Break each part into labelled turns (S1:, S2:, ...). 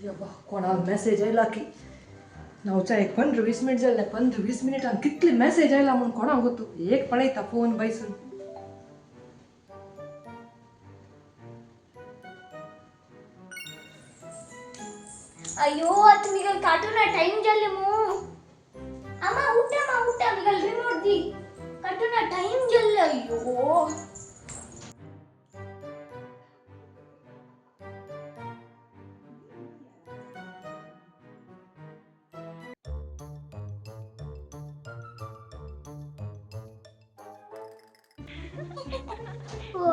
S1: कोणाक मॅसेज आयला की नावचा एक 15-20 मिनिट जाल्ले, 15-20 मिनिटान कितले मॅसेज आयला म्हूण कोणाक गोतू. एक पळयता फोन बैसून.
S2: ಅಯ್ಯೋ ಅತ್ ಮಿಗಲ್ ಕಾರ್ಟೂನ್ ಟೈಮ್ ಜಲ್ಲೆ ಮೂ. ಅಮ್ಮ ಊಟಮ್ಮ ಊಟ ಮಿಗಲ್ ರಿಮೋಟ್ the cartoon time ಜಲ್ಲೆ. ಅಯ್ಯೋ. ಓ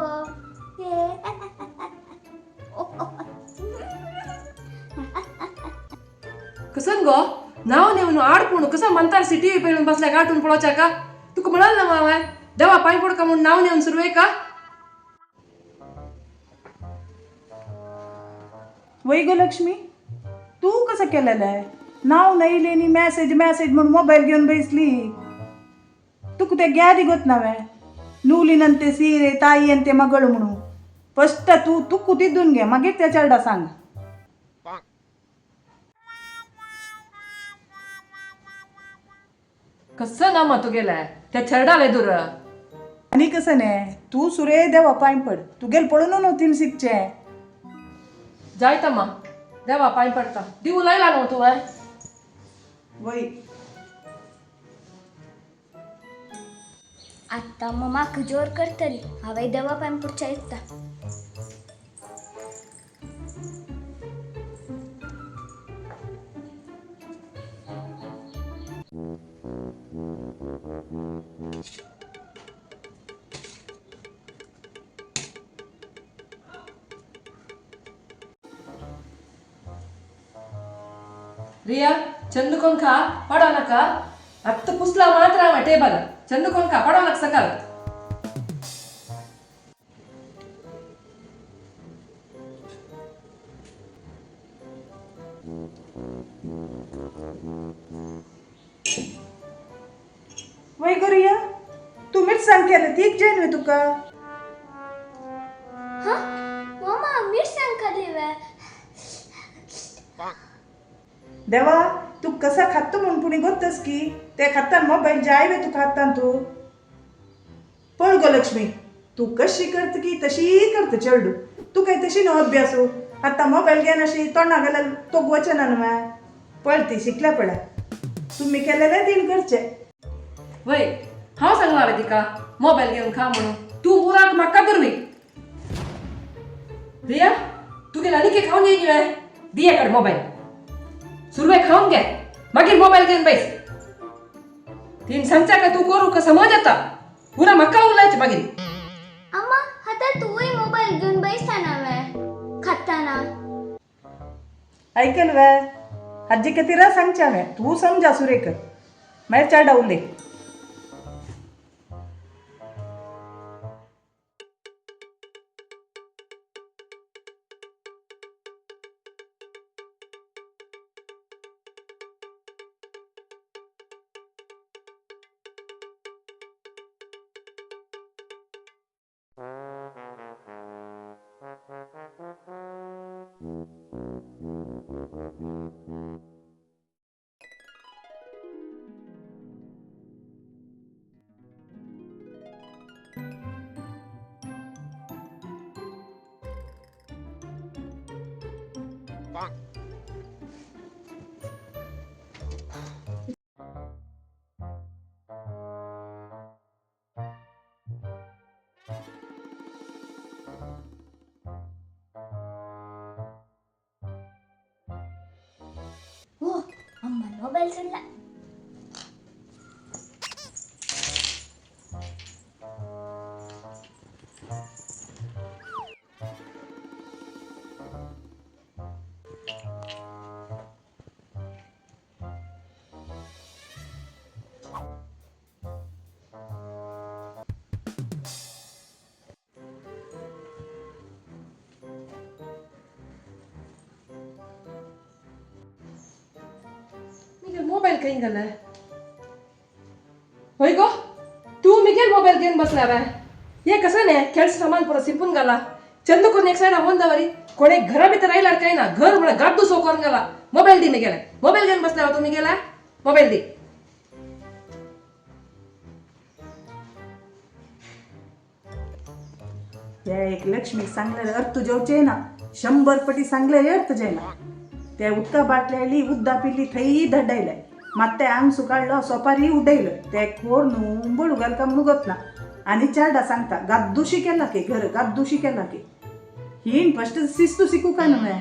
S1: कसन गो नाव नेवन आडपूण कसं म्हणतार सिटी पळोवन बसल्या कार्टून पळोवच्या का तुका म्हणल ना हांवें देवा पांय पडका म्हूण नाव नेवन सुरवेक का.
S3: वय गो लक्ष्मी, तू कसं केलेलं आहे? नाव नाही लेनी मॅसेज मॅसेज म्हणून मोबाईल घेऊन बसली. तुका ते ग्यारी गोत नावे नूलिनंते सीरे ताईयंते मಗಳು म्हणून. फस्ट तू तुकू तिथून घे, मागीर त्या चेरडा सांग.
S1: कसं ना मग तुगेले त्या चेरडाले दूर.
S3: आनी कसं ने तू सुरे देवा पांय पड, तुगेल पडून न्हू तीन शिकचे.
S1: जायता मा देवा पांय पडता दिवू लायला न्हू तुवें.
S3: वय.
S2: आत्ता मम्माक जोर करतली. हांवें देवा पांय पुढच्या येता.
S1: रिया चंदू खा पडो नाका. आत्ता पुसला मात्र हांवें टेबल. चंदू खा पडो नाका सकाळ.
S3: वय गो रिया, तू मिरसांग केलं तीक जैन वे तुका.
S2: हा मम्मा मिरसांग खाली वे.
S3: देवा तू कसा खातो म्हणून पुणी गोतस की ते खातान मोबाईल जाय वे तुका हातान. तू पळ गो लक्ष्मी, तू कशी करत की तशी करत चेडू. तू काय तशी न्हू अभ्यासू. आता मोबाईल घेन अशी तोंडा घाल्यार तो वचना न्हू. पळ ती शिकल्या पळा तुम्ही केलेले तीन करचे.
S1: वय हांव सांगला हांवें तिका मोबायल घेवन खा म्हणून. तूं उराक म्हाका करवी. रिया तुगेले आनीक एक खावन येयली वे दिये काड मोबायल. सुरवेक खावन घे मागीर मोबायल घेवन बैस. तीन सांगच्या काय तूं करूं का समज येता उरा म्हाका उलयचें मागीर.
S2: अम्मा आता तूंय मोबाईल घेवन बैसताना वे खाताना.
S3: ऐकल वे आजी कतिरा सांगच्या हांवें, तूं समजा सुरेख मागीर चेडा उलय.
S2: हो अम्मा मोबाईल सोडला.
S1: मिगेल मोबायल खंय गेले? हय गो तूं मिगेल मोबायल घेवन बसला वे. हे कसं न्ही खेळ सामान पुरो सिंपून घाला. चंद करून एक सायडा होऊन जावरी कोणे घरा भितर आयल्यार काय ना घर म्हळ्यार गाद्दू सो करून गेला. मोबाईल दी मी गेला, मोबाईल घेऊन बसला तुम्ही गेला, मोबाईल दी.
S3: त्या एक लक्ष्मी सांगल्यार अर्थ जेवचे ना, 100 पटी सांगल्यार अर्थ जायना. त्या उदका बाटल्याली उद्दा पिली थंय धड्डायले, मात ते आंग सुकाडलो सोपारी उडयलं, ते खोर न्हू उंबळ घालका म्हणून ना. आनी चारडा सांगता गाद्दुशी केला की घर गाद्दुशी केला की हीन फस्ट शिस्तू शिकू का न्हू.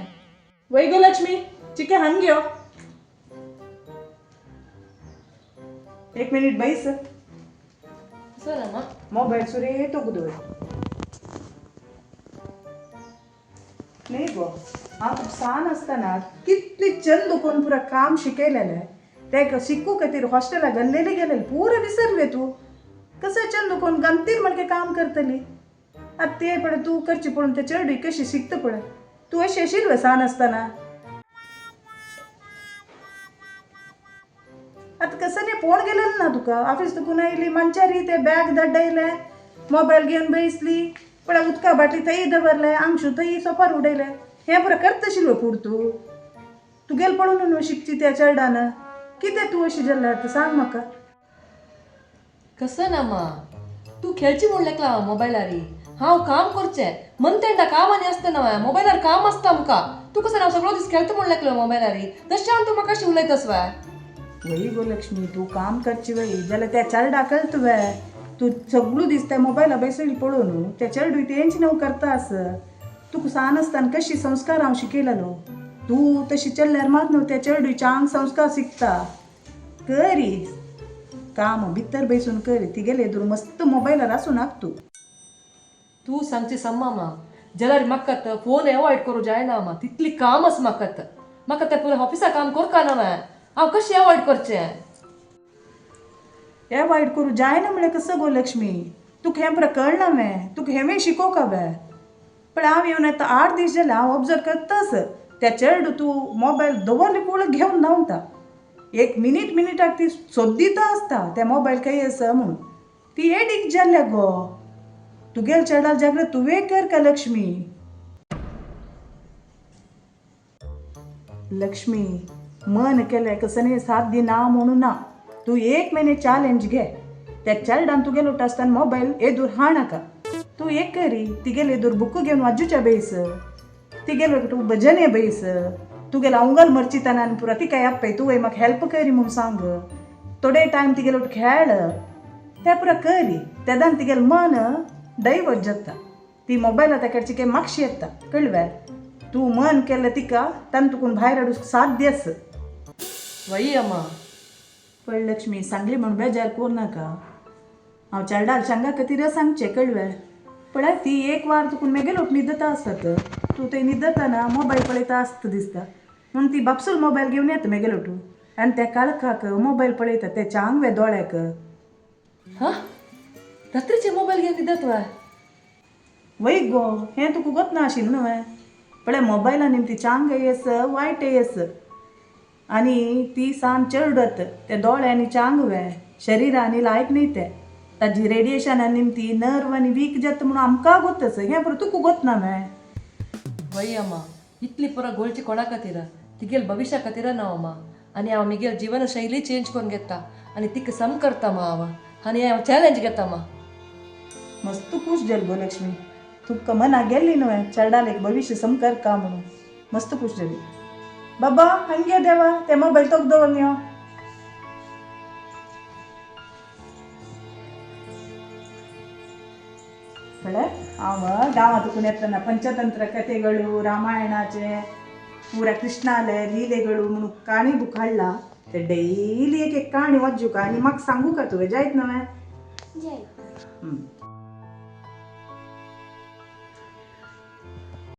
S3: वय गो लक्ष्मी चिके हांग घेव एक मिनिट बैस.
S1: सर अम्मा
S3: मोबाईल सुरे तो गुदो नाही गो. हांव तुका सान आसतना कितली चंद कोण पुरा काम शिकयलेलें, ते शिकू खातीर हॉस्टेला गेल्लेले गेलेले पुरा विसरले तूं. कसं चंद कोण गमतीर म्हणके काम करतली. आतां ते पळय तूं करची पळोवन ते चेडूय कशी शिकता पळय. तूं अशी आशिल्ली सान आसतना. आतां कसं न्ही पोण गेलेलें ना तुका ऑफिस तुकून आयली मांचारी ते बॅग धाडयलें, मोबायल घेवन बैसली, पळय उदका बाटली थंय दवरलें, आंगशू थंय सोपार उडयलें. हें पुरो करतशिल्लो फूड तूं तुगेल पळोवन न्हू शिकची त्या चेरडान. कितें तूं अशी जाल्यार आतां सांग म्हाका.
S1: कसं ना मा तूं खेळची म्हूण लेकला मोबायलारी, हांव काम करचें मनतेंडा काम आनी आसता ना मोबायलार काम आसता आमकां. तूं कसं हांव सगळो दीस खेळता म्हूण लेकलो मोबायलारी, तशें हांव तूं म्हाका अशें उलयतास वाय.
S3: वय गो लक्ष्मी तूं काम करची वय जाल्यार त्या चेरडा कळत वे. तूं सगळो दीस त्या मोबायला बेसली पळोवन न्हू त्या चेडूय तेंच न्हू करता आस. तुका सान आसतना कशी संस्कार हांव शिकयलेलो, तूं तशी चल्ल्यार मात न्हू त्या चेडूच्या आंग संस्कार शिकता. करी काम भितर बैसून करी, तिगेले एदूर मस्त मोबायलार आसूं नाका तूं.
S1: तूं सांगची सम्मा मा जाल्यार म्हाका फोन एवॉयड करूं जायना मा, तितली काम आसा म्हाका. म्हाका तें पुरो ऑफिसा काम करका ना मागीर हांव कशें एवॉयड करचें?
S3: एवॉयड करूं जायना म्हळ्यार कसो गो लक्ष्मी, तुका हें पुरो कळना वे, तुका हेंवें शिकोवंक वे. पण हांव येवन आतां 8 दीस जाले हांव ऑब्जर्व करतास त्या चेडू तूं मोबायल दवरले कुळ घेवन धांवता. एक मिनीट मिनिटाक ती सोद्दिता आसता त्या मोबायल खंय आसा म्हणून. ती एडीक जाल्या गो. तुगेल चेडाल जाग्रत तुवें कर का लक्ष्मी. लक्ष्मी मन केलें कसं साथ दिना म्हणून ना, तूं 1 महिने चॅलेंज घे. त्या चेरडान तुगेलो आसतना मोबायल एदूर हा नाका. तूं एक करी तिगेले एदूर बुक घेवन वाजूच्या बैस, तिगेलो तूं भजने बैस, तुगेलो अंगल मर्चिताना आनी पुरा तिका आपय तुवें म्हाका हेल्प करी म्हूण सांग. थोडे टायम तिगेलो खेळ ते पुरा करी, तेदान तिगेलें मन डायवर्ट जाता, ती मोबायला ताका काय मागशी येता. कळ्ळें? तूं मन केलें तिका तान तुकून भायर हाडूंक साध्य आसा.
S1: वय अम्मा
S3: पळय लक्ष्मी सांगली म्हूण बेजार करूं नाका. हांव चेरडाल सांगा खातीर सांगचें कळ्ळें. पळय ती एक वार तुकून मेगेलो न्हिदता आसत, तूं थंय न्हिदतना मोबायल पळयता आसता दिसता म्हणून ती बापसूल मोबायल घेवन येता मेगेलो तूं आनी त्या काळखाक मोबायल पळयता ते चांग वे दोळ्याक.
S1: हां रात्रीचे मोबायल घेवन न्हिदत वाय?
S3: वय गो हें तुका गोत ना आशिल्लें न्हू. पळय मोबायला निमती चांग येस वायट येस आनी ती सान चेरडत ते दोळ्यांनी चांग वे शरिरांनी लायक न्ही ते ताजी रेडिएशना निमती नर्व आनी वीक जाता म्हणून आमकां गोतच. हें पुरो तुका गोत ना वे.
S1: वय अम्मा इतली पुरो गोळची कोणा खातीर, तिगेल भविश्या खातीर ना अम्मा. आनी हांव मिगेल जीवनशैली चेंज करून घेता आनी तिका सम करता मा हांव, आनी हांव चॅलेंज घेता मा.
S3: मस्त खूश जाल गो लक्ष्मी, तुका मना गेल्ली न्हय चेरडाल एक भविश्य सम कर का म्हणून मस्त खूश जाली. बाबा हांगे देवा ते मोबायल तोक दवर न्ही. कळ्ळें? हांव गांवांत येतना पंचतंत्र कथेಗಳು, रामायणाचे पुरा कृष्णाले लीलेಗಳು म्हणून काणी बूक हाडला. ते डेली एक एक काणी वाचूका आनी म्हाका सांगू का तुवें जायत न्हय?
S2: जय.